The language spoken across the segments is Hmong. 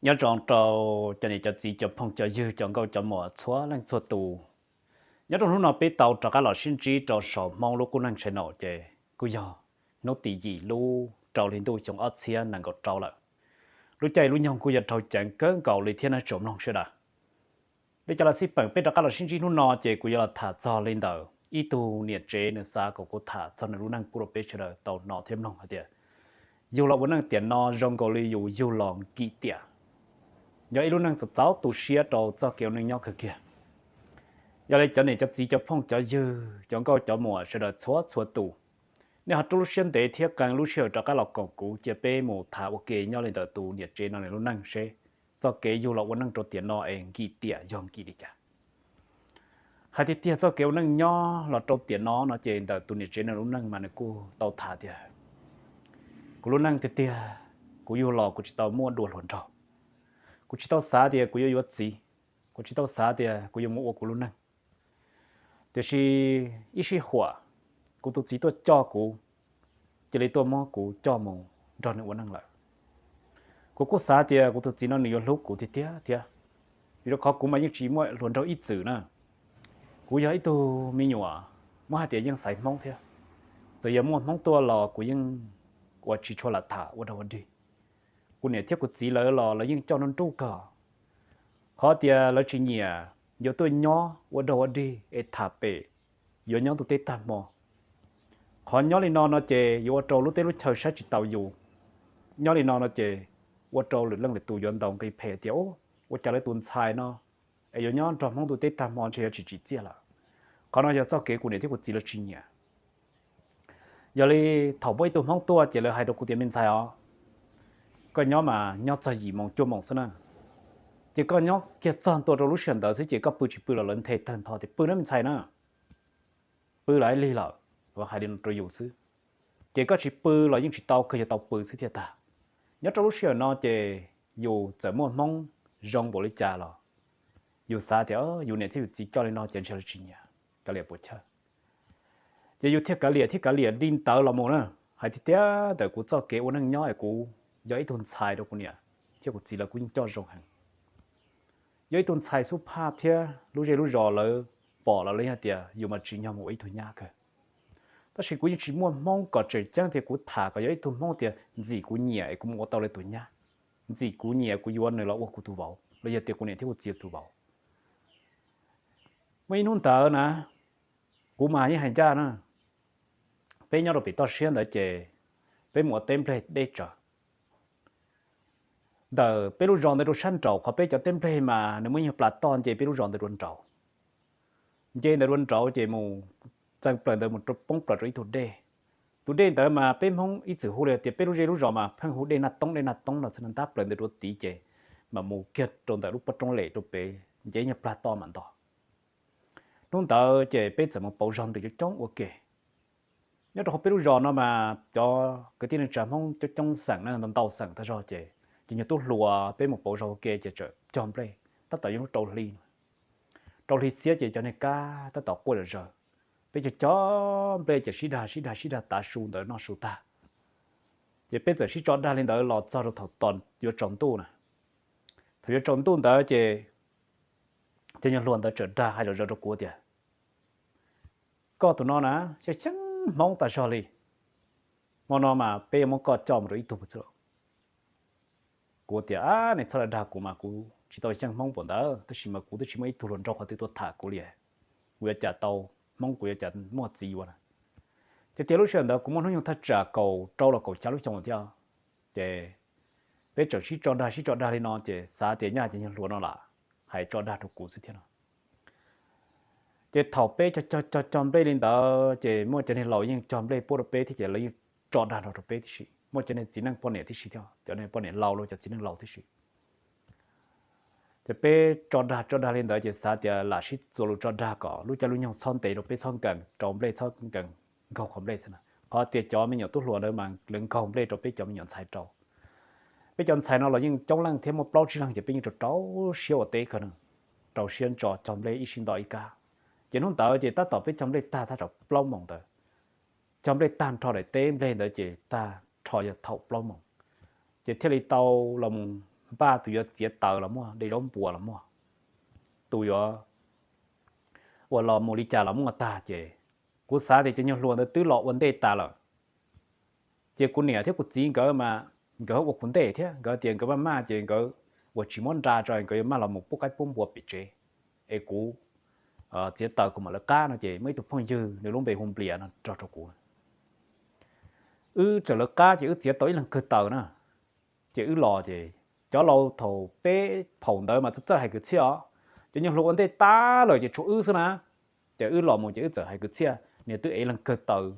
Nyob zoo rau cov niam cov txiv cov phooj cov ywg cov nkauj cov muam txhua leej txhua tus. Nyob rau hnub no peb tau rov qab los sib ntsib rau saum Hmoob lub qub neej channel ces kuj yog hnub tim yim lub rau hli ntuj xyoo ob txhiab nees nkaum rau lawm. Lub caij lub nyoog kuj yog dhau ceev kawg nkaus li thiab nawb tsoom mloog sawv daws. Li cas los xij peem peb rov qab los sib ntsib hnub no ces kuv yuav los tham txog li ntawm ib tug niam tsev nws xav kom kuv tham txog nws lub neej pub rau peb sawv daws tau hnov thiab mloog hais tias yug los ua neej tiam no zoo nkaus li yus yug los nkim tiam. Yog ib lub neej txaus txaus tu siab rau txoj kev ua neej nyob kawg kiag. Yog li cov niam cov txiv cov phooj cov ywg cov nkauj cov muam sawv daws txhua txhua tus, nej ho rub lub siab ntev thiab qee lub sij hawm rov qab los koom kuv cia peb mus tham ua ke nyob li ntawm tus niam tsev no nws lub neej seb txoj kev yug los ua neej rau tiam no es nkim tiam yog nkim li cas. Hais tiag tiag txoj kev ua neej nyob los rau tiam no no ces ntawm tus niam tsev nws lub neej mas nws kuj tau tham tias kuv lub neej tiag tiag, kuv yug los kuv tsis tau muaj dua hluas nraug. Kuv tsis tau xav tias kuv yuav yuav txiv, kuv tsis tau xav tias kuv yuav mus ua kuv lub neej. Tiam sis ib sij huam kuv tus txiv tuaj coj kuv, cia li tuaj muab kuv coj mus nrog nws ua neej lawm. Kuv kuj xav tias kuv tus txiv no nws yuav hlub kuv tiag tiag thiab, vim rau qhov kuv mas yeej tsis muaj hluas nraug ib txwm na. Kuv yog ib tug me nyuam muab hais tias yeej xaiv Hmoob thiab, txawm yog muaj Hmoob tuaj los kuv yeej ua tsis tshua lam tham ua dog ua dig. Kuv niam thiab kuv txiv lawv los lawv yeej coj nruj nruj kawg. Qhov tias lawv tsis nyiam yuav tuaj nyob ua dog ua dig es tham pem yuav nyob ntuj teb tag hmo. Qhov nyob li no no ces yuav ua rau lub teb lub chaw saib tsis taus yus. Nyob li no no ces ua rau lwm leej lwm tus yuav ntaus nqi phem tias ua cas lawv tus ntxhais no es yuav nyob nrog Hmoob ntuj teb tag hmo ntshe yuav tsis tsim txiaj lawm. Qhov no yog txoj kev kuv niam thiab kuv txiv lawv tsis nyiam. Yog li thaum muaj ib tug Hmoob tuaj ces lawv hais rau kuv tias me ntxhais os, koj nyob mas nyob txog yim moos cuaj moos xwb na. Ces koj nyob kiag txog ntua rau lub sij hawm ntawd xwb ces koj pw tsis pw los lawv nthe tawg ntho tias pw na me ntxhais na, pw los ib lig lawm, lawv hais li no rau yus xwb. Ces koj tsis pw los yeej tsis tau, kawg yuav tau pw xwb thiaj tag. Nyob rau lub sij hawm no ces yus txawm muaj Hmoob zoo npaum li cas los yus xav tias yus niam thiab yus txiv coj li no ces ntshe lawv tsis nyiam, kav liam puas chawj. Ces yus thiaj kav liam thiab kav liam li ntawd los mus na. Hais tiag tiag ntawm kuv txoj kev ua neej nyob es kuv yog ib tug ntxhais rau kuv niam thiab kuv txiv lawv kuj yeej coj zoo heev. Yog ib tug ntxhais xub phaj thiab lub zej lub zos lawv pom los lawv hais tias yus mas tsim nyog mus ua ib tug nyab kawg. Tab sis kuv yeej tsis muaj hmoob kom tseem ceeb tias kuv tham kom yog ib tug hmoob tias ntxim kuv nyiam es kuv mus ua tau lawv tus nyab, ntxim kuv nyiam kuv yuav nws los ua kuv tus vauv los yog tias kuv niam thiab kuv txiv tus vauv. Muaj ib hnub ntawd na, kuv mas yeej hais ncaj na, peb nyob rau pem toj siab ntawd ces peb mus ua teb nplej deb tsawv. Ntawm peb lub zos ntawd rau sab nraud, qhov peb cov teb nplej mas nws muaj ib nyuag plas toj nce peb lub zos ntawd dua nraud. Nce ntawd dua nraud ces mus txeev plaws ntawd mus poob plaws rau ib tug dej. Tus dej ntawd mas peb hmoob ib txwm hu li tias peb lub zej lub zos mas pheej hu dej Naj Toob, dej Naj Toob no xwb, ntab plaws ntawd dua tid ces mam mus kiag rau ntawm lub pob roob lem rau pem nce ib nyuag plas toj mam ntog. Hnub ntawd ces peb txawm mus pauv zog ntws coob coob ua ke. Nyob rau hauv peb lub zos no mas cov kwv tij neej tsa hmoob coob coob xeem na, ntau ntau xeem tag zog ces, ces nyuag tub hluas peb mus pauv zog ua ke ces txawm cog nplej, tab tom yog hnub rau hli. Rau hli xiab ces cov niag kab tab tom quaj zom zaws. Peb cog cog nplej ces sib dag sib dag sib dag tav su ntawd noj su tag, ces peb txawm sib tso dag li ntawd los txog rau thaum tos yuav tsaus ntuj na. Thaum yuav tsaus ntuj ntawd ces cov nyuag hluas ntawd txawm dag hais zom zaws rau kuv tias, koj tus no na, xyeej xyeej hmoob tag zog li. Hmo no mas peb yuav muab koj coj mus rau ib tug pus txwj. Kuv tias, nej txhob dag kuv mas kuv tsis tau xyeej hmoob npaum ntawd, tab sis mas kuv twb tsis muaj ib tug hluas nraug qhov twg tuaj tham kuv li. Kuv yuav cas tau hmoob, kuv yuav cas muaj txiv yuav na. Tiag tiag lub sij hawm ntawd kuv muaj hnub nyoog thaj tsam kaum rau los kaum xya lub xyoo thiab. Ces peb txawm sib tso dag sib tso dag li no ces xav tias nyaj ces nyuag hluas no lam hais tso dag rau kuv xwb thiab no. Ces thaum peb cog cog cog nplej li ntawd ces muaj cov niag laus yeej cog nplej pub rau peb thiab ces lawv yeej tso dag nrog rau peb tib si, muaj cov niag txiv neej poj niam tib si thiab, cov niag poj niam laus los cov txiv neej laus tib si. Ces peb tso dag tso dag li ntawd ces xav tias lam sib txuas lus tso dag kom lub caij lub nyoog txhob ntev rau peb txhob nkees rau nplej, txhob nkees nkaug qhov nplej xwb na. Qhov tias cov me nyuam tub hluas ntawd mas lawv nkaug nplej rau peb cov me nyuam ntxhais rau. Peb cov ntxhais no los yeej coob leej thiab, muaj plaub tsib leeg ces peb yeej rau rau siab ua teb kawg na, rau siab ntso cog nplej ib sij nto ib kab. Ces hnub ntawd ces tab tom peb cog nplej tag thaj tsam plaub moos ntawd, cog nplej tag nrho daim teb nplej ntawd ces tag nrho yog thaum plaub moos, ces thiaj li tau los mus npaj, tus yuav txiav taws los muaj, de zaub npua los muaj, tus yuav ua los mus li cas los muaj tag ces kuv xav tias cov nyuag hluas ntawd twb los ua ntej tas lawm. Ces kuv niam thiab kuv txiv nkawd mas nkawd ua kuv ntej thiab, nkawd tias nkawd maj maj ces nkawd ua tsis muab nra tso, nkawd yuav maj los mus pub qaib pub npua pem tsev, es kuv txiav taws kuv mam lawv qab no. Ces muaj ib tug phooj ywg nws lub npe hu Nplias no rau rau kuv, wb txawm lawv qab ces wb txiav tau ib leeg kawg taws na. Ces wb los ces cov laus thaum peb phaum ntawd mas txawj txawj hais kwv txhiaj os, cov nyuag hluas ua ntej tas lawm ces tshuav wb xwb na. Ces wb los mus ces wb txawm hais kwv txhiaj, niag twb ev leeg kawg taws,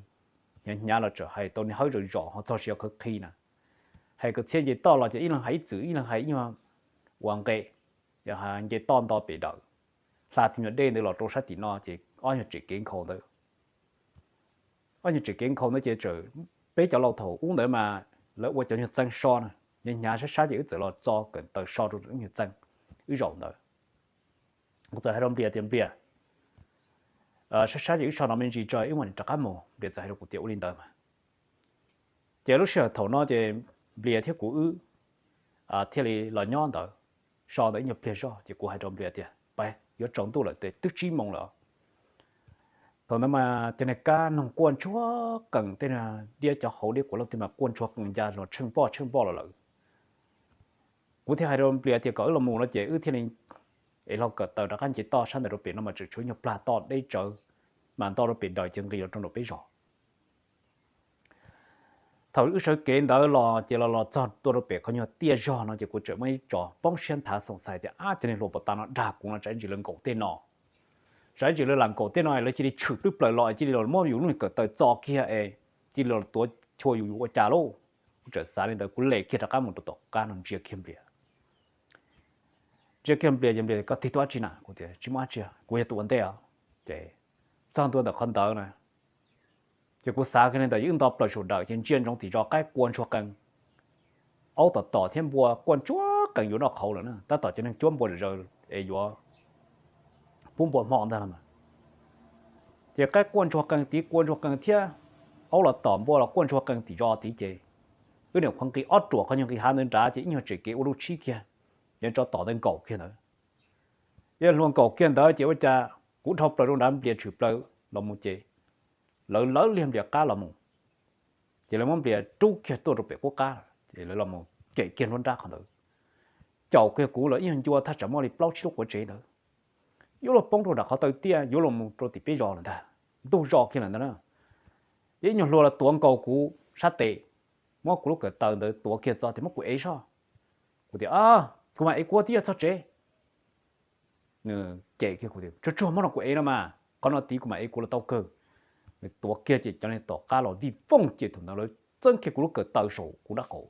hnyav hnyav los txawm hais tau niag hawb zom zom ho txog siav khawv qhi na. Hais kwv txhiaj nce toj los ces ib leeg hais ib txwm, ib leeg hais ib nyuag uas nqe, nce toj nto pem dawm, hla tus nyuag dej ntawd los rau sab tim no ces ob nyuag tsev kev nkhaus ntawd. Ob nyuag tsev kev nkhaus ntawd ces txawm, peb cov laus thaum ub ntawd mas lawv ua cov nyuag txeeg so na, hnyav hnyav sab sab ces wb txawm los txo kawm taws so rau wb nyuag txeeg, wb zaum ntawd. Kuv txawm hais rau Nplias tias Nplias, sab sab ces wb so no me ntsis tso wb mam li rov qab mus. Nplias txawm hais rau kuv tias ua li ntawd mas. Ces lub sij hawm thaum no ces Nplias thiab kuv wb thiaj li los nyob ntawd, so ntawd ib nyuag pliag zog ces kuv hais rau Nplias tias pab, yuav tsaus ntuj lawm, twb tsib moos lawm. Thaum ntawd mas cov niag kab noog quaj ntsuag qees, tej diab cov hauv diab kuav loj tej mas quaj ntsuag qees ncaj los tsheej poj tsheej poj los lawm. Kuv thiaj hais rau Nplias tias kom wb los mus no ces wb thiaj li ev hlo kawm taws rov qab nce toj sab ntawd rau pem no mas tseem tshuav ib nyuag plag toj deb tsawv, mas nto rau pem daws ces nqis los rau nraum peb zos. Thaum wb sawv kev ntawd los ces los los txog tuaj rau pem qhov nyuag tiaj zog no ces kuv tseem muaj ib tsov poob siab nthav xoom xais tias ab, cov niag hluas puas tas no dag kuv no, tsam ntsis lawv nkaum tej no, tsam ntsis lawv lam nkaum tej no lawv cia li tshwm plwb plaws los cia li los muab yus lub kawm taws txo kiag es cia li los tuav chua yus ua cas lauj. Kuv tseem xav li ntawd kuv lem kiag rov qab mus rau tom qab no ntsia kiag Nplias. Ntsia kiag Nplias ces Nplias, koj tig tuaj dab tsi na? Kuv tias tsis muaj dab tsi, kuv yog tus ua ntej os. Ces txog ntua ntawm qhov ntawd na, ces kuv xav kiag li ntawd wb nto plaws saum dawm ces ntsia ntsoov tim zos qaib quaj ntsuag qees, aub tom tom thiab npua quaj ntsuag qees yuav noj qhauv lawm na, tab tom cov neeg cuab npua zom zaws es yuav pub npua hmo ntag los mas. Ces qaib quaj ntsuag qees tid quaj ntsuag qees thiab aub los tom npua los quaj ntsuag qees tim zos tid ces wb niam qhuav nqis ob ruam qhov nyuag nqis hav ntawd nrad ces ib nyuag tseem kev ua lub tshib kiag, yog tsov tom ntawd nkaum kiag ntawd. Yog hluas nkaum kiag ntawd ces ua cas kuv dhau plaws rau nrad Nplias tshwm plaws los mus ces lawv lawv liag Nplias qab los mus. Ces lawv muab Nplias rub kiag tuaj rau pem qub qab ces lawv los mus kem kiag nruab nrab qhov ntawd, caum kiag kuv lawv ib nyuag ncua thaj tsam muaj li plaub tsib lub quav tsev ntawd, yuav luag poob rau nram qhov taw tiaj yuav luag mus rau tim peb zos lawm ntag, ntug zos kiag lawm ntag na. Ces ib nyuag hluas los tuav nkaus kuv sab tes, muab kuv lub kawm taws ntawd tuav kiag txo tias muab kuv ev soj. Kuv tias kuv mam ev kuv tib yog txog tsev. Nws cem kiag kuv tias tsuag tsuag muab rau kuv ev no mas, qhov no tid kuv mam ev kuv los tau kawg. Nws tuav kiag ces cov niag tom qab los vij vooj ces thaum ntawd lawv txeeb kiag kuv lub kawm taws saum kuv nraub qaum.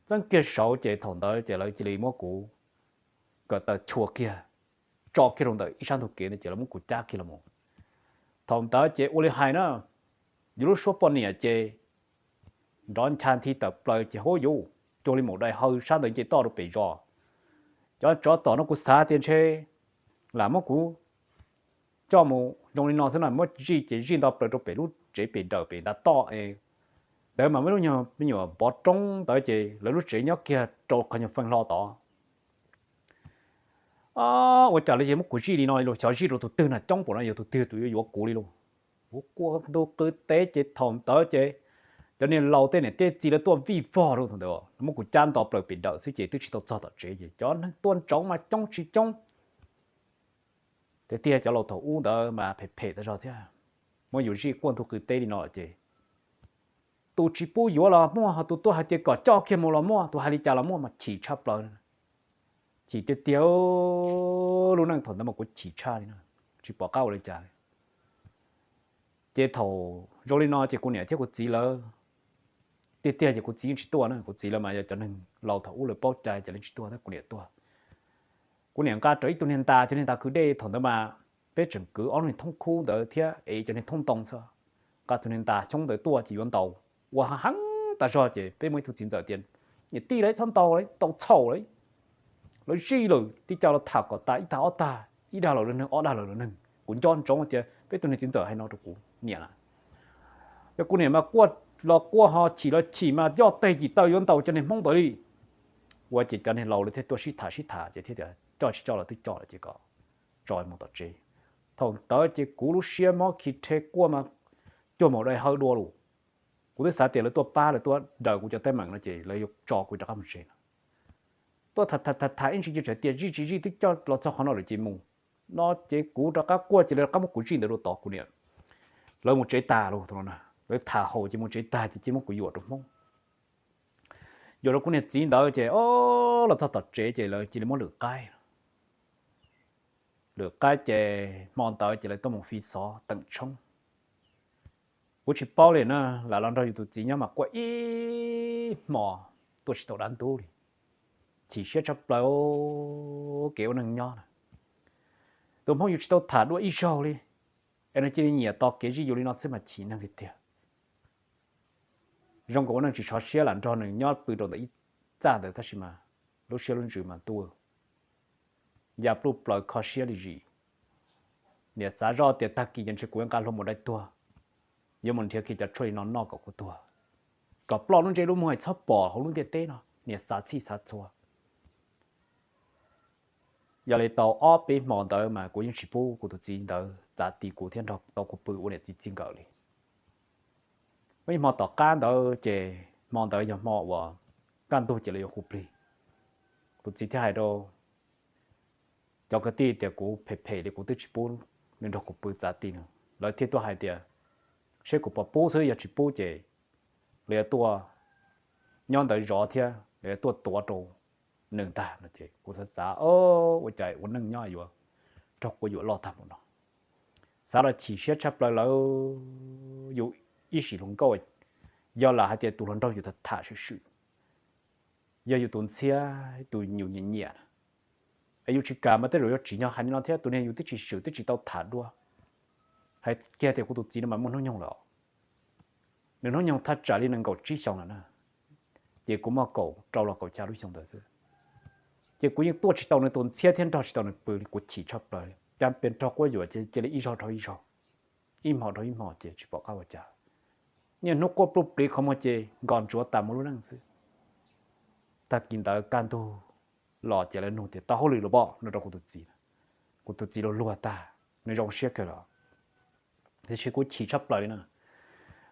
Txeeb kiag saud ces thaum ntawd ces lawv cia li muab kuv kawm taws chua kiag, tso kiag rau ntawm ib sab ntug kev ntawd ces lawv muab kuv cab kiag los mus. Thaum ntawd ces ua li hais na, yus lub suab poj niam ces nrov ncha nthi tawm plaws ces hauv yus cuag li maum dais haw sab ntawd nce toj rau pem zos. Cov tsov tom no kuv xav tias ntshe lam muab kuv coj mus zoo li no xwb no, muab zij ces zij nto plaws rau pem lub tsev pem dawm pem ntav toj es ntawd mas muaj lub nyuag me nyuam pov roob ntawd ces lawv lub tsev nyob kiag rau qhov nyuag feej hlo tod. Ua cas lawv ces muab kuv zij li no li lauj, xyov zij rau tus twg na, coob npaum no yog tus twg tus yuav yuav kuv li lauj. Kuv quaj ntu qw teb ces thaum ntawd ces cov niag laus tej niam tej txiv lawv tuaj vij vog rau thaum ntawd, lawv muab kuv cab nto plaws pem dawm xwb ces twb tsis tau txog tom tsev ces cov neeg tuaj ntsoov mas coob tsis coob. Tiag tiag cov laus thaum ub ntawd mas phem phem tas zog thiab, muab yus zij quaj ntu qw teb li no lawm ces tus tsis pub yuav los muaj, ho tus tuaj hais tias kom coj kiag mus los muaj, tus hais li cas los muaj mas chim tshaj plaws. Chim tiag tiag, lub neej thaum ntawd mas kuv chim tshaj li na, tsis pom qab ua li cas li. Ces thaum zoo li no ces kuv niam thiab kuv txiv lawv, tiag tiag ces kuv txiv yeej tsis tuaj na, kuv txiv lawv mas yog cov neeg laus thaum ub lawv paub cai ces lawv tsis tuaj tab kuv niam tuaj. Kuv niam nqa rau ib tug niag ntas, cov niag ntas kwv dej thaum ntawd mas peb tseem kwv ob lub niag thoob khub ntawd thiab ev cov niag thoob ntoo xwb. Nqa tus niag ntas xyoob ntawd tuaj ces yuav ntaus, ua heev tas zog ces peb muaj ib tug txiv ntxawm tias, niam tij lawv txhob ntaus lawm, ntaus txhaum lawm, lawv zij lawm, li cas los tham kom tas ib tag ob tag, ib dag los lawv neeg, ob dag los lawv neeg. Kuv nco ntsoov tias peb tug niag txiv ntxawm hais no rau kuv niam lawm. Yog kuv niam mas quaj los quaj ho chim los chim mas yoj teg yim taw yuav ntaus cov niag Hmoob ntawd li. ua ces cov neeg laus lawv thiaj tuaj sib tham sib tham ces thiaj tias coj tsis coj los twb coj lawm ces kom tso mus tom tsev. Thaum ntawd ces kuv lub siab mob khi rhe quaj mas cuag maum dai hawb dua lawm. Kuv twb xav tias lawv tuaj pab lawv tuaj daws kuv cov teeb meem no ces lawv yuav tso kuv rov qab mus tsev no. Tuaj tham tham tham ib ntsis ces txawm tias zij tsis zij twb coj los txog qhov no lawm ces mus no ces kuv rov qab quaj ces lawv rov qab muab kuv zij ntawd rau tod kuv niam. Lawv mus tsev tag lawm, lawv tham haum ces mus tsev tag ces cia muab kuv yuam rau Hmoob. Yuam rau kuv niag txiv ntawd ces o, los txog tom tsev ces lawv cia li muab lwm qaib. Lwm qaib ces hmo ntawd ces lawv tuaj mus fi xov teem tshoob. Kuv tsis paub li na, lam los nrog yus tus txiv nyob mas quaj ib hmo tuaj tsis tau dab ntub li. Chim siab tshaj plaws kev ua neej nyob na. Tus Hmoob yus tsis tau tham dua ib zaug li, es nws cia li nyiam tos kev zij yus li no xwb mas chim neeg tiag tiag. Zoo nkaus ua neej tsis sov siab lam nrog nws nyob pw rau ntawm ib txaj ntawd tab sis mas lub siab lub ntsws mas ntuj, ya pluj plaws kho siab li zim. Niam xav zoj tias tag kis ces ntshe kuv yuav nqa hlua mus dai tuag, yuav mus nrhiav kiag cov tshuaj li no noj kom kuv tuag, kom ploj lub ntsej lub muag es txhob pom hauv lub ntiaj teb no. Niam xav txhij xav txhua. Yog li tau ob peb hmo ntawd mas kuv yeej tsis pub kuv tus txiv ntawd txav ti kuv thiab nrog tau kuv pw ua niam txiv txij nkawm li. Muaj ib hmo tom qab ntawd ces hmo ntawd yog hmo uas kaj ntug ces lawv yuav hu plig. Tus txiv thiaj hais rau cov kwv tij tias kuv phem phem li kuv twb tsis pub nws nrog kuv pw txav ti nws, lawv thiaj tuaj hais tias seb kuv puas pub xwb, yog tsis pub ces lawv yuav tuaj nyob ntawd zov thiab lawv yuav tuaj tuav rau nws ntag no. Ces kuv xav xav, ua cas ua neej nyob yuav raug quas yuam loj tag npaum no. Xav los chim siab tshaj plaws lawv, yus ib sim hluas nkauj, yog lam hais tias tus hluas nraug yus tham tham swm swm, yog yus tus ntxhiab tus yus nyiam nyiam, es yus tsis kam mas tej zaum yuav tsim nyog hais li no thiab. Tus niag yus twb tsis swm twb tsis tau tham dua, hais kiag tias kuv tus txiv no mas muaj hnub nyoog lawm. Nws hnub nyoog thaj tsam li nees nkaum tsib xyoos lawm na, ces kuv muaj kaum rau los kaum xya lub xyoo ntawd xwb. Ces kuv yeej tuaj tsis tau nws tus ntxhiab thiab nrog tsis tau nws pw li, kuv chim tshaj plaws li. Cas pes nrog quab yuam ces cia li ib zaug dhau ib zaug, ib hmo dhau ib hmo ces tsis pom qab ua cas. Niaj hnub quaj pluj pliv qhov muag ces nkos ntsuav tas mus lub neej xwb. Tag kis ntawd kaj ntug los ces lawv nug tias tau hauj lwm los pom no rau kuv tus txiv. Kuv tus txiv luag luag tag, nws zoo siab kawg los, tiam sis kuv chim tshaj plaws li na.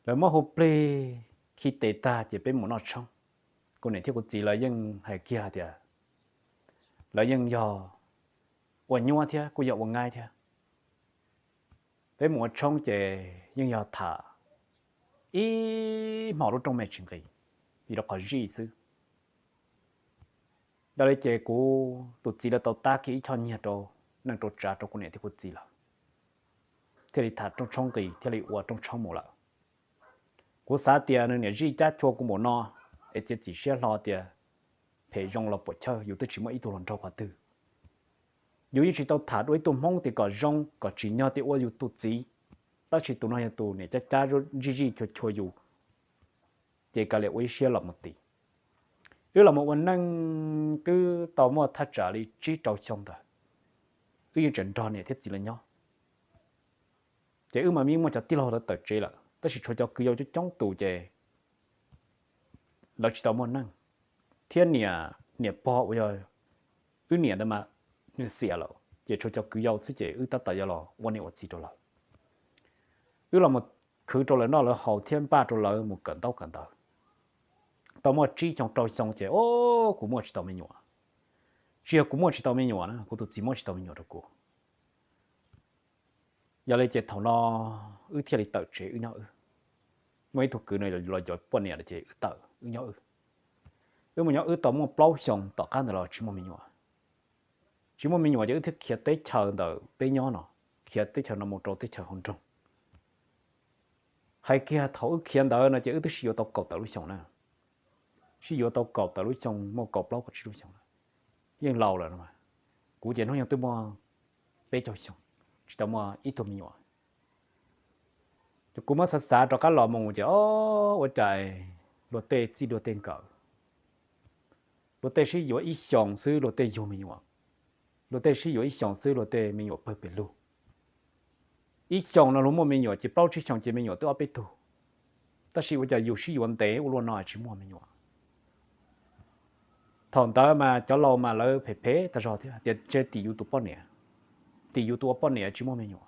Lawv muab hu plig khi tes tag ces peb mus noj tshoob. Kuv niam thiab kuv txiv lawv yeej hais kiag tias lawv yeej yog ua nyuab thiab kuj yog ua nqaib thiab. Peb mus ua tshoob ces yeej yog tham ib hmo lub rooj me tsis nqis, vim rau qhov zij xwb. Yog li ces kuv tus txiv lawv tau tab kiag ib choj nyiaj rau neej rau tsav rau kuv niam thiab kuv txiv lawm, thiaj li tham rooj tshoob nqis thiaj li ua rooj tshoob mus lawm. Kuv xav tias nws niam zij cab chua kuv npaum no, es txiav txim siab hlo tias phem zoo los puam chawj yus twb tsis muaj ib tug hluas nraug qhov twg. Yus yeej tsis tau tham dua ib tug Hmoob tias kom zoo kom tsim nyog tias ua yus tus txiv, tab sis tus no yog tus niam cab cab zij zij chua chua yus, ces kav liam ua ib siab los mus tim. Wb los mus ua neej twb tau muaj thaj tsam li tsib rau xyoo ntawd, wb yeej tseem nrog niam thiab txiv lawv nyob. Ces wb mas yeej muaj cov tij laug lawv tawm tsev lawm tab sis tshuav cov kwv yau coob coob tus ces lawv tsis tau muaj neej, thiab niam, niam pog uas yog wb niam ntawd mas nws xiam lawm ces tshuav cov kwv yau xwb ces wb tab tom yuav los ua niam ua txiv rau lawv. Wb los mus khwv rau lawv noj lawv haus thiab npaj rau lawv mus kawm ntaub kawm ntawv. Tau muaj tsib xyoo rau xyoo ces o, kuv muaj tsis tau me nyuam. Tsis yog kuv muaj tsis tau me nyuam na, kuv tus txiv muab tsis tau me nyuam rau kuv. Yog li ces thaum no wb thiaj li tawm tsev wb nyob wb. Muaj ib tug kwv no los cov poj niam lawm ces wb tawm wb nyob wb. Wb mus nyob wb tau muaj plaub xyoos tom qab ntawd los tsis muaj me nyuam. Tsis muaj me nyuam ces wb thiaj khiav teb chaws ntawm peb nyob no, khiav teb chaws no mus rau teb chaws hauv nroog. Hais kiag thaum wb khiav ntawd no ces wb twb sib yuav tau kaum tawm lub xyoo na. Sib yuav tau kaum tawm lub xyoo, muaj kaum plaub kaum tsib lub xyoo lawm. Yeej laus lawm no. Kuv ces hnub nyoog twb muaj peb caug xyoo, tsis tau muaj ib tug me nyuam. Ces kuv muab xav xav rov qab los mus ces o, ua cas luag tej txij luag tej nkawm, luag tej sib yuav ib xyoos xwb luag tej yug me nyuam, luag tej sib yuav ib xyoos xwb luag tej me nyuam pawg pes lug. Ib xyoos no luag muaj me nyuam ces plaub tsib xyoos ces me nyuam twb ob peb tug. Tab sis ua cas yus sib yuav ntev ua luaj no tsis muaj me nyuam? Thaum ntawd mas cov laus mas lawv phem phem tag zog thiab tias ntshe tim yus tus poj niam, tim yus tus ua poj niam tsis muaj me nyuam.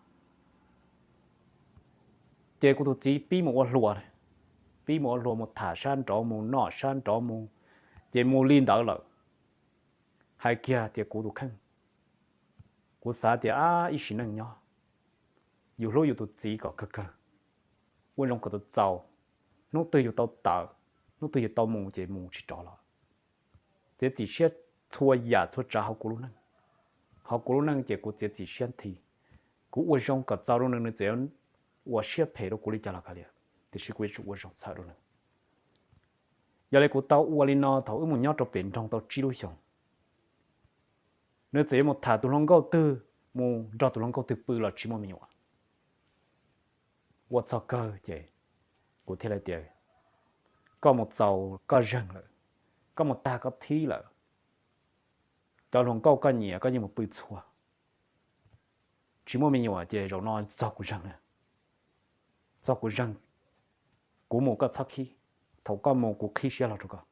Ces kuv tus txiv pib mus ua hluas, pib mus ua hluas mus tham sab nraud mus noj sab nraud mus, ces mus li ntawd lawm. Hais kiag tias kuv tus kheej, kuv xav tias ab ib sim neej nyob, yus hlub yus tus txiv kom kawg kawg, ua zoo kom txaus txaus, hnub twg yus tau tawm, hnub twg yus tau mus ces mus tsis rov los. Txiav txim siab txhua yam txhua tsav hauv kuv lub neej, hauv kuv lub neej ces kuv txiav txim siab nthi. Kuv ua zoo kom txaus rau nws, nws txawm yuav ua siab phem rau kuv li cas los kav liam, tiam sis kuv yuav tsum ua zoo txhawb rau nws. Yog li kuv tau ua li no thaum wb mus nyob rau pem nroog tau tsib lub xyoos. Nws txawm yuav mus tham tus hluas nkauj twg, mus nrog tus hluas nkauj twg pw los tsis muaj me nyuam. Ua txog kawg ces kuv thiaj li tias koj mus txaus koj zeeg lawm, koj mus tag koj thib lawm, cov hluas nkauj koj nyiam koj yeej mus pw txhua, tsis muaj me nyuam ces zaum no txog kuv zeeg, txog kuv zeeg, kuv mus koj txhob khib, thaum koj mus kuv qhib siab hlo rau koj.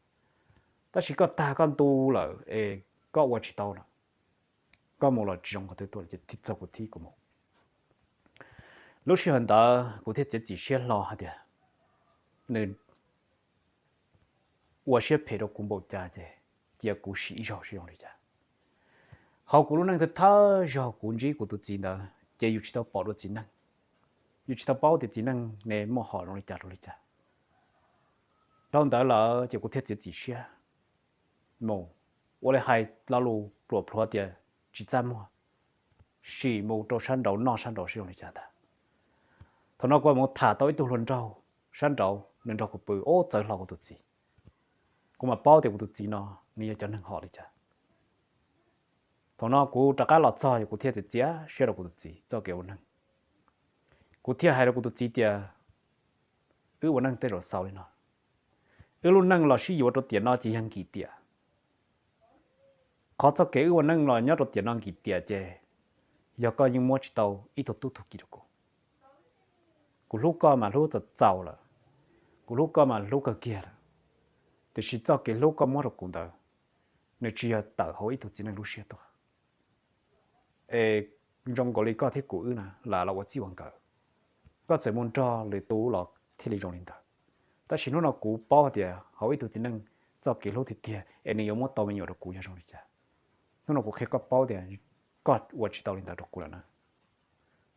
Tab sis koj tag koj ntu lawm es koj ua tsis tau lawm, koj mus los tsis zoo qhov twg tuaj ces txog kuv thib kuv mus. Lub sij hawm ntawd kuv thiaj txiav txim siab hlo hais tias nws ua siab phem rau kuv npaum cas ces cia kuv sim ib zaug seb zoo li cas. Hauv kuv lub neej thawj thawj zaug kuv ntsib kuv tus txiv ntawd ces yus tsis tau pom dua txiv neej, yus tsis tau paub tias txiv neej ne muaj hom zoo li cas rau li cas. Dhau ntawd lawm ces kuv thiaj txiav txim siab mus, ua li hais lo lus pluam plhuav tias tsis txaj muag, sim mus rau sab nraud noj sab nraud seb zoo li cas ntag. Thaum no kuv mus tham tau ib tug hluas nraug sab nraud, nws nrog kuv pw, ub txawv hlo kuv tus txiv. Kuv mam paub tias kuv tus txiv no nws yog cov neeg hom li cas. Thaum no kuv rov qab los txog ces kuv thiaj txiav txiav siab rau kuv tus txiv txoj kev ua neej. Kuv thiaj hais rau kuv tus txiv tias wb ua neej tej zaum xaus li no, wb lub neej los sib yuav rau tiam no ces yog nkim tiam. Qhov txoj kev wb ua neej los nyob rau tiam no nkim tiam ces yog koj yeej muab tsis tau ib tug tub tug ki rau kuv. Kuv hlub koj mas hlub txaus txaus lawm, kuv hlub koj mas hlub kawg kiag lawm, tiam sis txoj kev hlub koj muab rau kuv ntawd, nws tsis yog tawm hauv ib tug txiv neej lub siab tuaj. Es zoo nkaus li koj thiab kuv wb na lam los ua txij ua nkawm, koj txawm mus nrog lwm tus los thiaj li zoo li ntawd. Tab sis hnub no kuv paub tias hauv ib tug txiv neej txoj kev hlub tiag tiag es nws yuav muab tau me nyuam rau kuv yog zoo li cas. Hnub no kuv qhia koj paub tias koj ua tsis tau li ntawd rau kuv lawm na.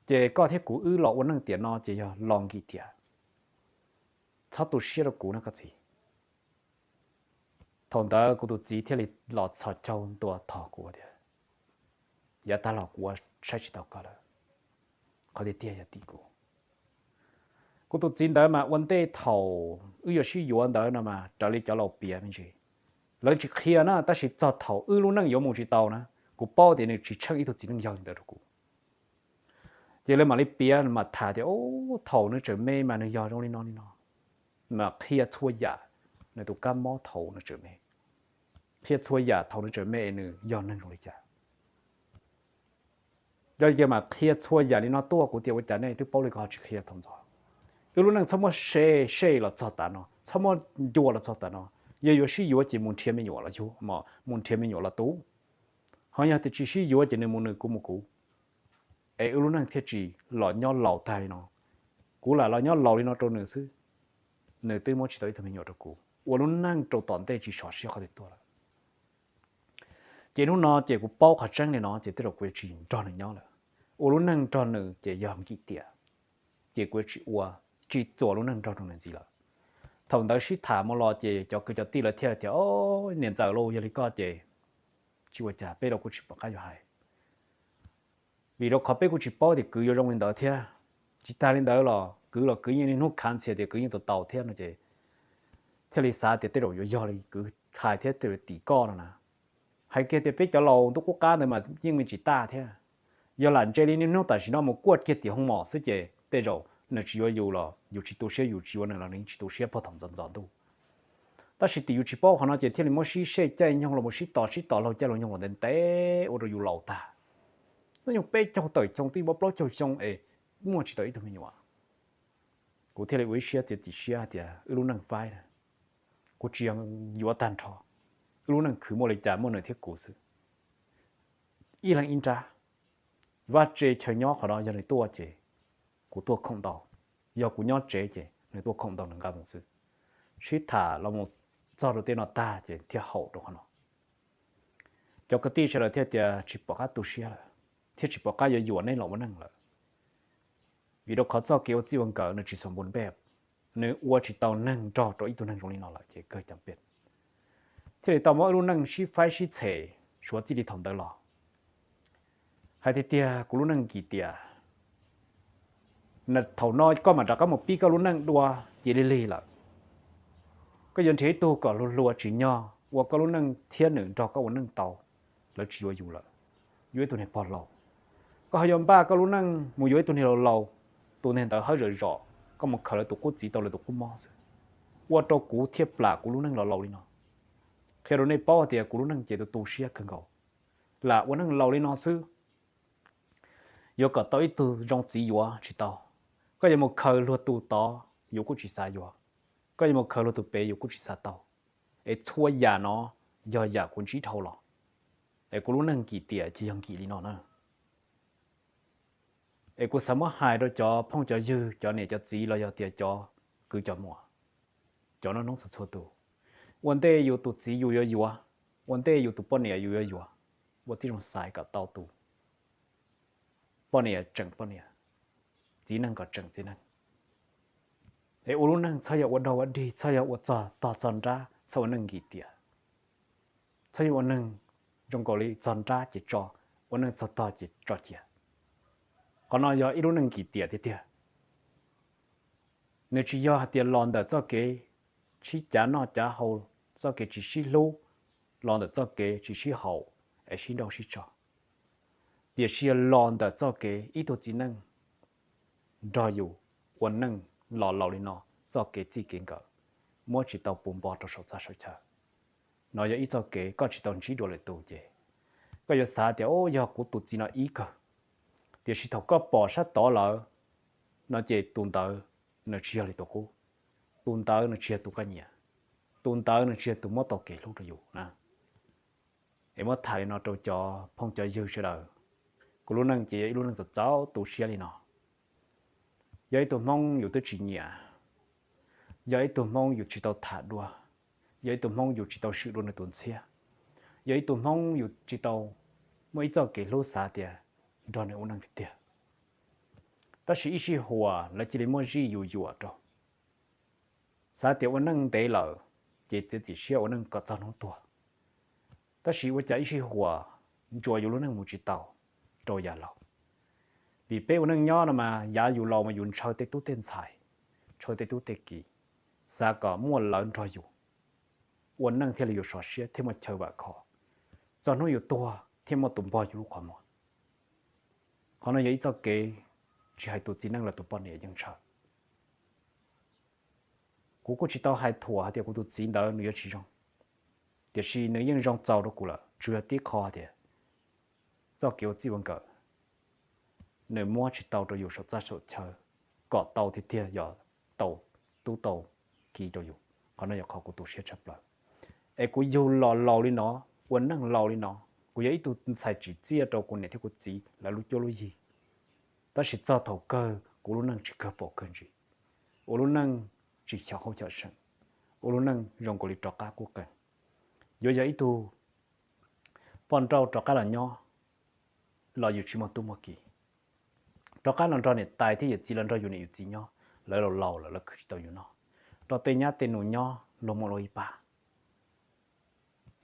Ces koj thiab kuv wb los ua neej tiam no ces yog los nkim tiam. Txhob tu siab rau kuv na koj txiv. Thaum ntawd kuv tus txiv thiaj li los txhos caug ntua thov kuv tias, yav tag los kuv ua saib tsis taus koj lawm, qhov tiag tiag yog tim kuv. Kuv tus txiv ntawd mas ua ntej thaum wb yuav sib yuav ntawd no mas raws li cov laus piav me ntsis, lawv tsis qhia na, tab sis txog thaum wb lub neej yuav mus tsis tau na, kuv paub tias nws tsis tsheej ib tug txiv neej yog li ntawd rau kuv. Ces lawv mam li piav mam tham tias, thaum nws tseem me mas nws yog zoo li no li no, mas qhia txhua yam, nws tus kab mob thaum nws tseem me, qhia txhua yam thaum nws tseem me nws yog neeg zoo li cas. Yog ces mam qhia txhua yam li no tuaj, kuv tias ua cas nej twb paub li ko ho tsis qhia thaum ntxov. Wb lub neej txhob muab se se los txog tav no, txhob muab ncua los txog tav no. Yog yuav sib yuav ces mus nrhiav me nyuam los yug, mus nrhiav me nyuam los tu. Ho yog tias tsis sib yuav ces nws mus nws kuv mus kuv, es wb lub neej thiaj tsis los nyob laus tag li no. Kuv lam los nyob laus li no rau nws xwb, nws twb muab tsis tau ib tug me nyuam rau kuv, ua lub neej rau tom ntej tsis sov siab qhov twg tuaj lawm. Ces hnub no ces kuv paub qhov tseeb li no ces tej zaum kuv yuav tsis nrog nws nyob lawm. Ua lub neej nrog nws ces yog nkim tiam, ces kuv yuav tsis ua, tsis txuas lub neej nrog rau nws ntxiv lawm. Thaum ntawd sib tham mus los ces cov kwv cov tij lawv thiaj tias, o, niam ntxawm lauj, yog li koj ces tsis ua cas, peb los kuj tsis pom qab yuav hais. Vim rau qhov peb kuj tsis paub tias kwv yuav zoo li ntawd thiab. Tsis tag li ntawd los kwv los kwv yeej niaj hnub khav ntxhias tias kwv yeej tau tau thiab no ces thiaj li xav tias tej zaum yuav yog li kwv hais thiab tej zaum tim koj no na. Hais kiag tias peb cov laus ntuj qub qab ntawd mas yeej me tsis taj thiab. Yog lam ntse li niaj hnub tam sim no mus kuaj kiag tim hoo mom xwb ces tej zaum nws tsis yuav yus los yus tsis tu siab, yus tsis yuav nws los nws tsis tu siab puag thaum ntxov ntxov ntuj. Tab sis tim yus tsis paub qhov no ces thiaj li muab sib sej caij nyoog los mus sib tos sib tos laug caij laug nyoog los ntev ntev ua rau yus laus tag. Hnub nyoog peb caug tawm xyoo twb yuav plaub caug xyoo es muaj tsis tau ib tug me nyuam. Kuv thiaj li ua ib siab txiav txim siab hais tias wb lub neej faib na, kuv tsis yog yuav tag nrho, Wb lub neej khwv muaj li cas muaj nws thiab kuv xwb. Ib leeg ib nrab, vaj tse chaw nyob qhov no yog nws tuaj ces kuv tuaj khoom ntau, yog kuv nyob tsev ces nws tuaj khoom ntau nws nqa mus xwb. Sib tham los mus txog rau tej no tag ces thiaj haum rau qhov no. Cov kwv tij sawv daws thiaj tias tsis pom qab tu siab lawm, thiab tsis pom qab yuav yuam nej los ua neej lawm. Vim rau qhov txoj kev ua txij ua nkawm nws tsis xom npu npej, nws ua tsis tau neeg nrog rau ib tug neeg zoo li no lawm ces kawg cam pej. Thiaj li tau muab wb lub neej sib faib sib txhem suav txij li thaum ntawd los. Hais tiag tiag kuv lub neej nkim tiam, thaum no koj mam rov qab mus pib koj lub neej dua ces lig lig lawm. Koj yuav nrhiav ib tug kom hluas hluas tsim nyog ua koj lub neej thiab nws nrog koj ua neej tau, lawv tsis yuav yus lawm, yuav ib tug niag pog laus. Koj ho yuav npaj koj lub neej mus yuav ib tug niag laus laus, tus niag ntawd hawb zom zom, koj mus khaws lawv tus qub txiv tau lawv tus qub mob xwb. Ua rau kuv thiaj plam kuv lub neej los laus li no. Qhia rau nej paub tias kuv lub neej ces tu tu siab kawg nkaus, lam ua neej laus li no xwb. Yuav kom tau ib tug zoo txiv yuav tsis tau. Koj yuav mus khaws luag tus tod yus kuj tsis xav yuav, koj yuav mus khaws luag tus pem yus kuj tsis xav tau. Es txhua yam no yog yam kuv ntsib dhau los, es kuv lub neej nkim tiam ces yog nkim li no na. Es kuv xav muab hais rau cov phooj cov ywg, cov niam cov txiv los yog tias cov kwv cov muam, cov noob noob txhua txhua tus, ua ntej yus tus txiv yus yuav yuav, ua ntej yus tus poj niam yus yuav yuav, ua tib zoo xaiv kom tau tus poj niam tseem poj niam, txiv neej kom tseem txiv neej. Es ua lub neej txhob yog ua dog ua dig, txhob yog ua txog tog txog nrab, txhob ua neej nkim tiam, txhob yog ua neeg zoo nkaus li txog nrab ces tso, ua neej txog tog ces tso cia. Qhov no yog ib lub neej nkim tiam tiag tiag. Nws tsis yog hais tias los ntawm txoj kev sib cav noj cav haus, txoj kev tsis sib hlub, los ntawm txoj kev tsis sib haum es sib nrauj sib tso, tiam sis los ntawm txoj kev ib tug txiv neej nrog yus ua neej los laus li no, txoj kev txij kev nkawm muab tsis tau puv npo rau saum txaj saum chaw. No yog ib txoj kev koj tsis tau ntsib dua lwm tus ces koj yuav xav tias, o, yog kuv tus txiv no ib kawg, tiam sis thaum koj pom sab tod lawm no ces tus ntawd nws tsis yog li tus qub, tus ntawd nws tsis yog tus koj nyiam, tus ntawd nws tsis yog tus muab tau kev hlub rau yus na. Es muab tham li no rau cov phooj cov ywg sawv daws, kuv lub neej ces yog ib lub neej txaus txaus tu siab li no. Yog ib tug Hmoob yus twb tsis nyiam, yog ib tug Hmoob yus tsis tau tham dua, yog ib tug Hmoob yus tsis tau swm dua nws tus ntxhiab, yog ib tug Hmoob yus tsis tau muaj ib txoj kev hlub xav tias nrog nws ua neej tiag tiag. Tab sis ib sij huam lawv cia li muaj zij yus yuam rau, xav tias ua neej ntev lawm ces txiav txim siab ua neej kom txog hnub tuag. Tab sis ua cas ib sij huam ntsuas yus lub neej mus tsis tau rau yav laus. Vim peb ua neej nyob no mas yav yus laus mas yus ntshaw tej tub tej ntxhais, ntshaw tej tub tej kiv, xav kom muaj lawv nrog yus ua neej thiaj li yuav sov siab thiaj muaj chaw vam khom, txog hnub yus tuag thiaj muaj tus npog yus lub qhov muag. Qhov no yog ib txoj kev tsis hais tus txiv neej los tus poj niam yeej ntshaw. Kuv kuj tsis tau hais thuam hais tias kuv tus txiv ntawd nws yuav tsis zoo, tiam sis nws yeej zoo txaus rau kuv lawm, tsuas yog tib qho hais tias txoj kev ua txij ua nkawm nws muab tsis tau rau yus saum txaj saum chaw kom tau tiag tiag, yog tau tub tau kiv rau yus. Qhov no yog qhov kuv tu siab tshaj plaws. Es kuv yug los laus li no, ua neej laus li no, kuv yog ib tug ntxhais tsim txiaj rau kuv niam thiab kuv txiv lawv lub cuab lub yig. Tab sis txog thaum kawg kuv lub neej tsis kawg pom kawg ntsis, ua lub neej tsis xyom hauj xyom seem, ua lub neej zoo nkaus li rov qab qub qees. Yuav yog ib tug poj nrauj rov qab los nyob los yus tsis muaj tub muaj kiv, rov qab los nrog niam tais thiab yawm txiv los nrog yus niam yus txiv nyob, lawv laus laus lawm lawv khwv tsis tau yus noj, nrog tej nyab tej nus nyob luag muaj luag ib pab.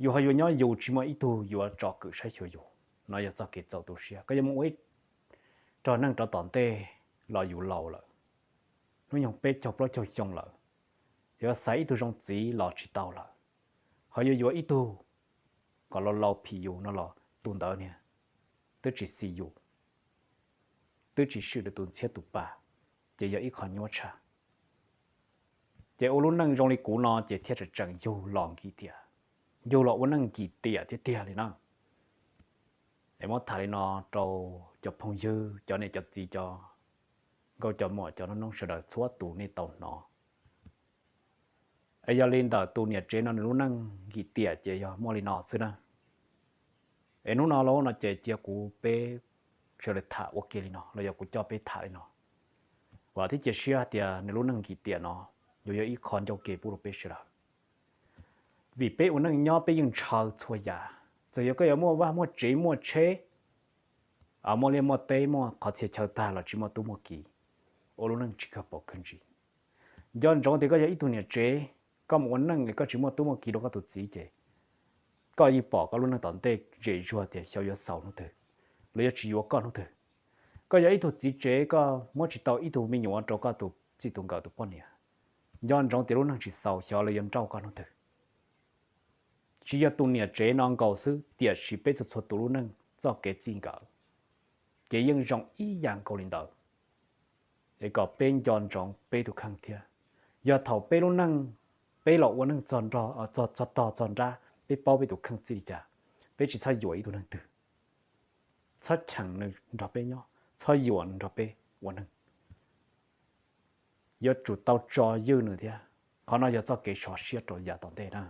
Yus ho yuav nyob yus tsis muaj ib tug yuav tsom kwm saib xyuas yus. No yog txoj kev txaus tu siab. Koj yuav mus ua ib rog neej rov tom ntej los yus laus lawm, hnub nyoog peb caug plaub caug xyoo lawm, yuav xaiv ib tug zoo txiv los tsis tau lawm, ho yuav yuav ib tug kom laus laus phim yus no los tus ntawd niag twb tsis xis yus, twb tsis swm rau tus ntxhiab tus pa, ces yog ib qho nyuaj tshaj. Ces ua lub neej zoo li kuv no ces thiaj tseem tseem yug los nkim tiam, yug los ua neej nkim tiam tiag tiag li na. Es muab tham li no rau cov phooj ywg, cov niam cov txiv, cov nkauj cov muam, cov noob noob sawv daws txhua tus nej tau hnov. Es yog li ntawm tus niam tsev no nws lub neej nkim tiam ces yog muaj li no xwb na. Es hnub no los no ces cia kuv peb sawv daws tham ua ke li no los yog kuv coj peb tham li no, vam thiab cia siab tias nws lub neej nkim tiam no yuav yog ib qho ncauj ke pub rau peb sawv daws. Vim peb ua neej nyob peb yeej ntshaw txhua yam, txawm yog koj yuav muaj vaj muaj tsev muaj tsheb, muaj liaj muaj teb muaj qhov txhia chaw tag los tsis muaj tub muaj ki, ua lub neej tsis kawg paus kawg ntsis. Nco ntsoov tias koj yog ib tug niam tsev, koj mus ua neej es koj tsis muaj tub muaj ki rau koj tus txiv ces koj yeej pom koj lub neej tom ntej zem zuag tias xyov yuav xaus hnub twg los yog tsis yuav koj hnub twg. Koj yog ib tug txiv tsev koj muab tsis tau ib tug me nyuam rau koj tus txij tus nkawm tus poj niam, nco ntsoov tias lub neej tsis xaus xyov lawv yuav nrauj koj hnub twg. Tsis yog tus niam tsev no nkaus xwb tiam sis peb txhua txhua tus lub neej txoj kev txij nkawm ces yeej zoo ib yam nkaus li ntawd. Es kom peb nco ntsoov peb tus kheej thiab. Yog thaum peb lub neej, peb los ua neej txog tog txog nrab peb paub peb tus kheej txij li cas, peb tsis txhob yuam ib tug neeg twg, txhob cheem nws nrog peb nyob, txhob yuam nws nrog peb ua neeg. Yuav tsum tau tso ywj nws thiab. Qhov no yog txoj kev sov siab rau yav tom ntej na.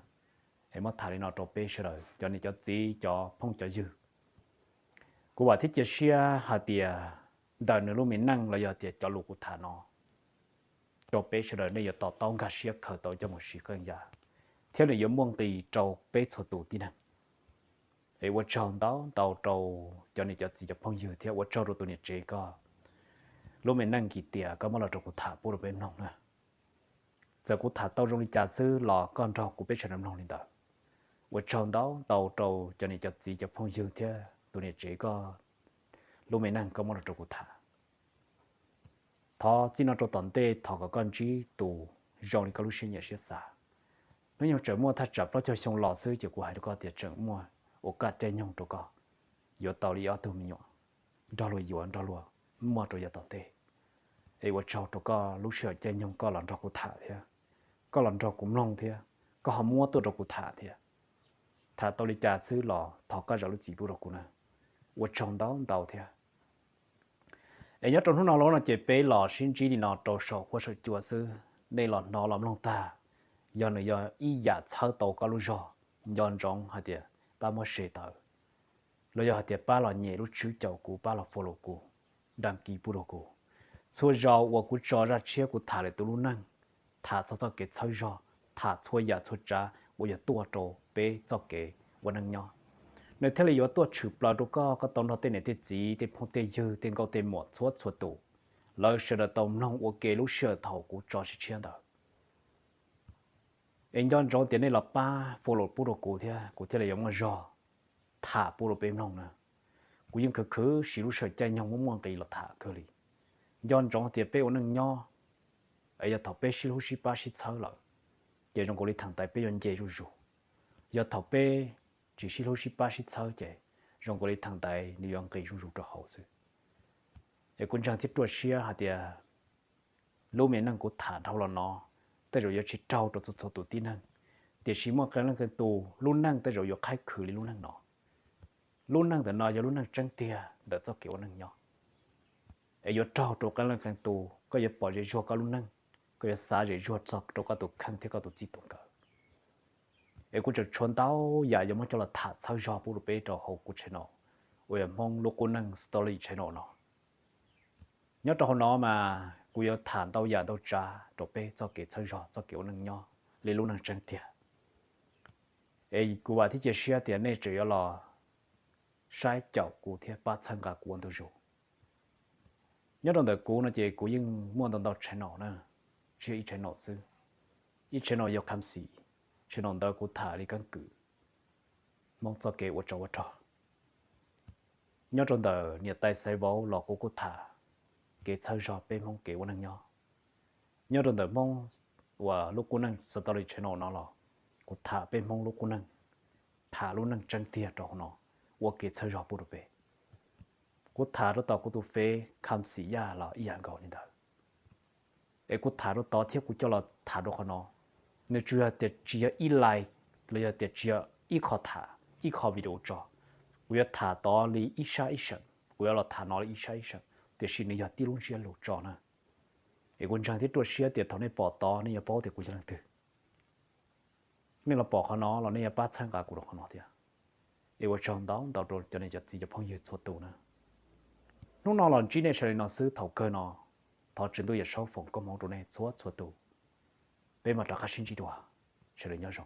Es muab tham li no rau peb sawv daws cov niam cov txiv cov phooj cov ywg. Kuv vam thiab cia siab hais tias ntawm nws lub me neej los yog tias cov lus kuv tham no rau peb sawv daws nej yuav to taub nkag siab khaws tau coj mus siv qee yam, thiab nws yuav muaj nqis rau peb txhua tus tib neeg. Es ua tsaug ntau ntau rau cov niam cov txiv cov phooj ywg thiab ua tsaug rau tus niam tsev koj lub me neej kis tias koj muab los rau kuv tham pub rau peb mloog na. Txawm kuv tham tau zoo li cas xwb los koj nrog kuv peb sawv daws mloog li ntawd. Ua tsaug ntau ntau rau cov niam cov txiv cov phooj ywg thiab tus niam tsev koj lub me neej koj muab los rau kuv tham. Thov txij no rau tom ntej thov kom koj ntsib tus zoo li koj lub siab nyiam siab xav. Hnub nyoog tseem muaj thaj tsam plaub caug xyoo los xwb ces kuv hais rau koj tias tseem muaj ua kaj caij nyoog rau koj yuav tau li ob tug me nyuam nrog luag yuav nrog luag muaj rau yav tom ntej. Es ua tsaug rau koj lub sij hawm caij nyoog koj los nrog kuv tham thiab, koj los nrog kuv mloog thiab, koj ho muab tuaj rau kuv tham thiab. Tham tau li cas xwb los thov koj zam lub txim pub rau kuv na. Ua tsaug ntau ntau thiab. Es nyob rau hnub no los no ces peb los sib ntsib li no rau saum huab saum cua xwb, nej los hnov los mloog tag, yog nws yog ib yam txhawb tau koj lub zog, nco ntsoov hais tias pab muab share tawm, los yog hais tias pab los nyem lub tswb caum kuv, pab los follow kuv, dag kis pub rau kuv. Txhua zaus uas kuv tso zaj tshiab kuv tham lwm tus lub neej, tham txog txoj kev txhawb zog, tham txhua yam txhua tsav uas yog tuaj rau peb txoj kev ua neej nyob, nws thiaj li yuav tuaj tshwm plaws rau koj, koj tau nrog tej niam tej txiv tej phooj tej ywg tej nkauj tej muam txhua txhua tus, lawv sawv daws tau mloog ua ke lub sij hawm thaum kuv tso tshiab ntawd. Es nco ntsoov tias nej los pab follow pub rau kuv thiab kuv thiaj li yuav muaj zog tham pub rau peb mloog na. Kuv yeej khwv khwv siv lub sij hawm caij nyoog muaj muaj nqis los tham kawg li. Nco ntsoov tias peb ua neej nyob, es yog thaum peb sib hlub sib pab sib txhawb lawm, ces zoo nkaus li thaum ntawd peb yuav nce zuj zus. Yog thaum peb tsis sib hlub sib pab sib txhawb ces zoo nkaus li thaum ntawd nws yuav nqis zuj zus rau hauv xwb. Es kuv ntseeg thiab ruaj siab hais tias lub me neej kuv tham dhau los no tej zaum yuav tsis raug rau txhua txhua tus tib neeg, tiam sis muaj qee leej qee tus lub neej tej zaum yuav qhaib khwv li lub neej no. Lub neej ntawm no yog lub neej tseeb tiag ntawm txoj kev ua neej nyob. Es yuav raug rau qee leej qee tus, koj yuav pom zem zuag koj lub neej, koj yuav xav zem zuag txog rau koj tus kheej thiab koj tus txij tus nkawm. Es kuv tseem tshuav ntau yam yuav muab coj los tham txhawb zog pub rau peb rau hauv kuv channel uas yog Hmoob Lub Qub Neej Story Channel no. Nyob rau hauv no mas kuv yuav tham ntau yam ntau tsav rau peb txoj kev txhawb zog txoj kev ua neej nyob li lub neej tseeb tiag. Es kuv vam thiab cia siab tias nej tseem yuav los saib caum kuv thiab pab txhawb nqa kuv ua ntu zus. Nyob rau ntawm kuv no ces kuv yeej muaj ntau ntau channel na, tsis yog ib channel xwb. Ib channel yog Kham Xim, channel ntawd kuv tham li keeb kwm Hmoob txoj kev ua tsov ua rog. Nyob rau ntawm niam tais xaiv vauv los kuv kuj tham kev txhawb zog peb Hmoob kev ua neej nyob. Nyob rau ntawm Hmoob uas Lub Qub Neej Story Channel no los kuv tham peb Hmoob lub qub neej, tham lub neej tseeb tiag rau hauv no, ua kev txhawb zog pub rau peb. Kuv tham rau tom kuv tus fev Kham Xim Yaj los ib yam nkaus li ntawd. Es kuv tham rau tod thiab kuv coj los tham rau qhov no, nws tsuas yog tias tsis yog ib like los yog tias tsis yog ib qho tham ib qho video tso. Kuv yuav tham tod li ib sab ib seem, kuv yuav los tham no li ib sab ib seem, tiam sis nws yog tib lub ntsiab lus tso na. Es kuv ntseeg thiab ruaj siab tias thaum nej pom tod nej yuav paub tias kuv yog leej twg. Nej los pom qhov no los nej yuav pab txhawb nqa kuv rau qhov no thiab. Es ua tsaug ntau ntau rau cov niam cov txiv cov phooj ywg txhua tus na. Hnub no los ntsib nej sawv daws li no xwb, thaum kawg no thov Tswv Ntuj Yawm Saub foom koob hmoov rau nej txhua txhua tus. Peb mam rov qab sib ntsib dua, sawv daws nyob zoo.